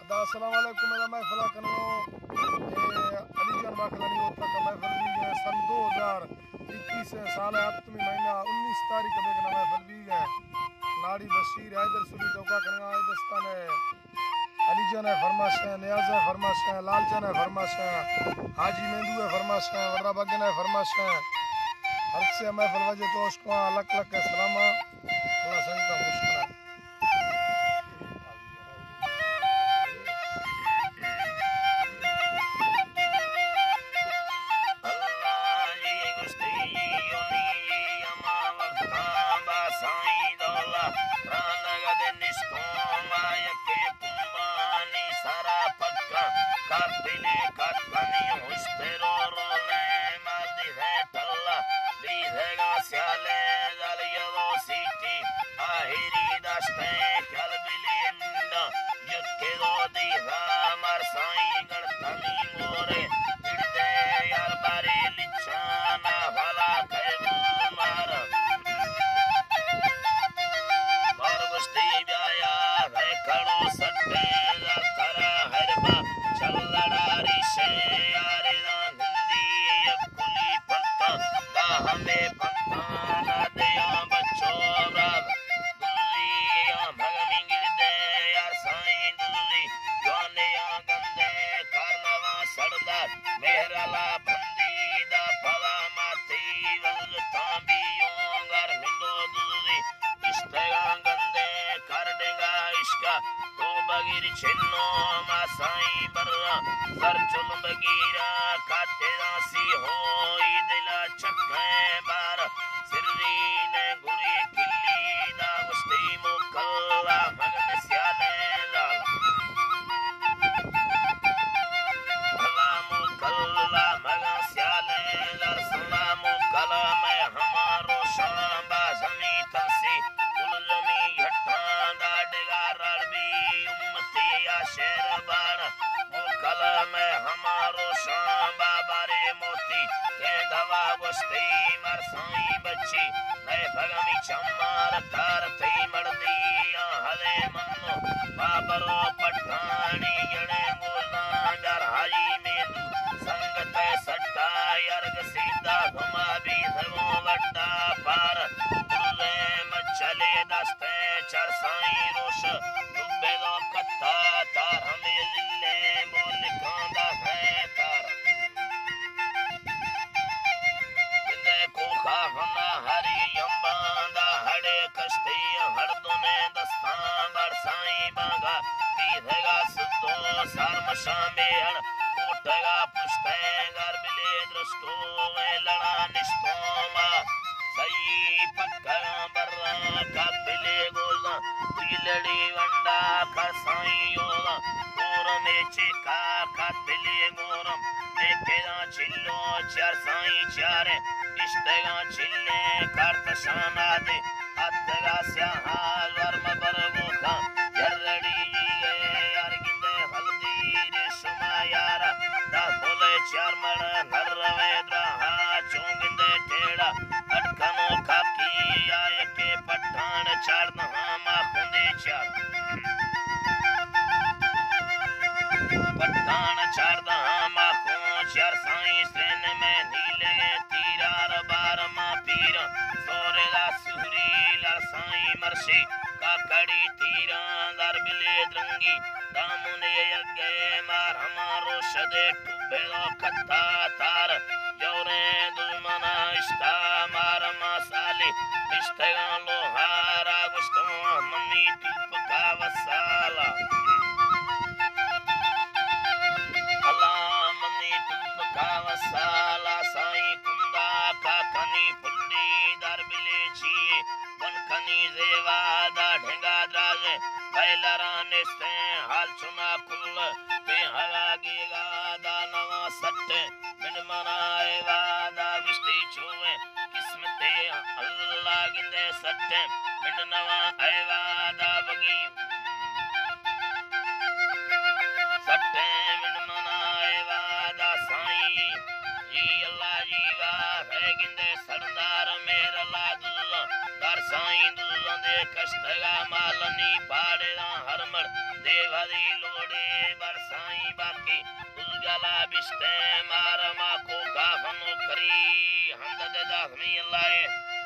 دا السلام علیکم، ادا محفل ءَ کنوں۔ اے علی جان باقلانی ہوتا کا محفل بیگ ءَ سن دو ہزار اکیس ءِ سال ءِ ہپتمی مہینہ انیس تاریخ ءَ بیگ ءَ محفل بیگ ءَ۔ ناڑی بشیر حیدر سری چوکا کنگا اے دستان ءَ۔ علی جان ءِ فرمائش ءَ، نیاز ءِ فرمائش ءَ، لال جان ءِ فرمائش ءَ، حاجی مہندو ءِ فرمائش ءَ، ورا بگن ءِ فرمائش ءَ۔ ہر کسے ءَ محفل واجہ توش کواں، لک لک ءِ سلام ءَ۔ اللہ سنگتاں خوش کناں۔ اللہ ای گشتی یونی ہما وقتاں با سائیں دولا رانگ ءَ دے نشتوں ما یکے کمبانی سرا پکا کپلے کتنی ہشتر و رولیں مردی ہے ٹلا بیدگا سیالیں زل یلو سیٹی آہری داشتیں کل بلی منڈا یکے دو دیگا مار سائیں گڑتنی مورے گڑدے یار باری لچانا بھلا کئے مار مار گشتی بیا یار ہے کڑو سٹے ترا ہر با چل لڑاری شے یار نندی یک کلی پنتا دا ہمیں پنتا نا دیا بچو براد دلی آ بھگمی گردے یار سائیں دلی جوانے آ گندے کارنوا سردار مہرلا بندی دا پدا ماتی وزتاں بیوں گر مندو دلی اشتگاں گندے کر ڈگا اشکا تو بگیر چنو ما سائیں برا سر چل بگیرا کاتے داسی ہوئی دلا چکے بار سرین گری کلی دا گشتی موکل مگن سیالے لال سلام و کلام اگاں سیالیں در سلام و کلام ء ہما روشاں بازمی ترسی گلزمی ہٹاں داڈگا رڑ بی امتی یا شیر بان و کلام ء ہما روشاں بابارے موتی کہ دوا گوشتی مرسائی بچی نئے بھگمی چمار تار تئی مردی آ ہلے منو بابرو پٹھانی گڑیں گوزاں ڈر ہائی میندو سنگت ء سٹا یرگ سیدھا گھما بی سگوں وڈا پار گلے مچلے دست ء چرسائی روش ڈبے دو کتا تار ہمے للے بولکاں دا ہے تار گندے کوکا ہنا ہری امباں دا ہڑے کشتی ہڑ دونے دستاں بڑسائی بانگا پیرگا سدو سرمشاں میڑ کوٹگا پشتیں گر بلے درشتو اے لڑا نشتوں ما سئی پکگاں براں کپلے گوزاں تئی لڑی ونڈا کسائی یوزاں گورمے چکا کپلے گورم نیکیاں چلو چرسائی چارے اشتگاں چلے کارت شانا دے اتگا سیاہا زور مبر بوکاں جرڑی گئے یار گندے ہلدی ریشما یارا دا بولے چار مڑ نروے دراہا چون گندے ٹیڑا اٹکنو کاکی یا یکے پٹھان چاردہاں ما خوندے چار پٹھان چاردہاں ما خون چار سائیں سین میں نیلے تیرار بار ما پیر سورے دا سوری لڑسائی مرشی کاکڑی تیراں در بلے درنگی دامنے یگے مار ہما روش دے ٹوبے دا کتا تار جوریں دزمنا اشتا مار ما سالی اشتگاں لوہارا گوشتوں منی ٹوپکا وسالا اللہ منی ٹوپکا وسالا سائیں کندا کا کنی پلی در بلے چی بن کنی زیوا دا ڈھنگا دراز پیلران استیں حال چنا کل پہ ہلا گیگا دا نواں سٹیں من منا اے وادا گشتی چویں قسمتے اللہ گندے سٹیں من نواں اے وادا بگی سٹیں من منا اے وادا سائیں جی اللہ جی وا ہے گندے سردار میر اللہ دلہ در سائیں دلہ دے کشتگا مالنی پاڑے ہر دیواری لوڑے بر سائیں باقی، دوجالا بشتے مار ما کو کافن و کری، ہند دے داخمی اللہ اے۔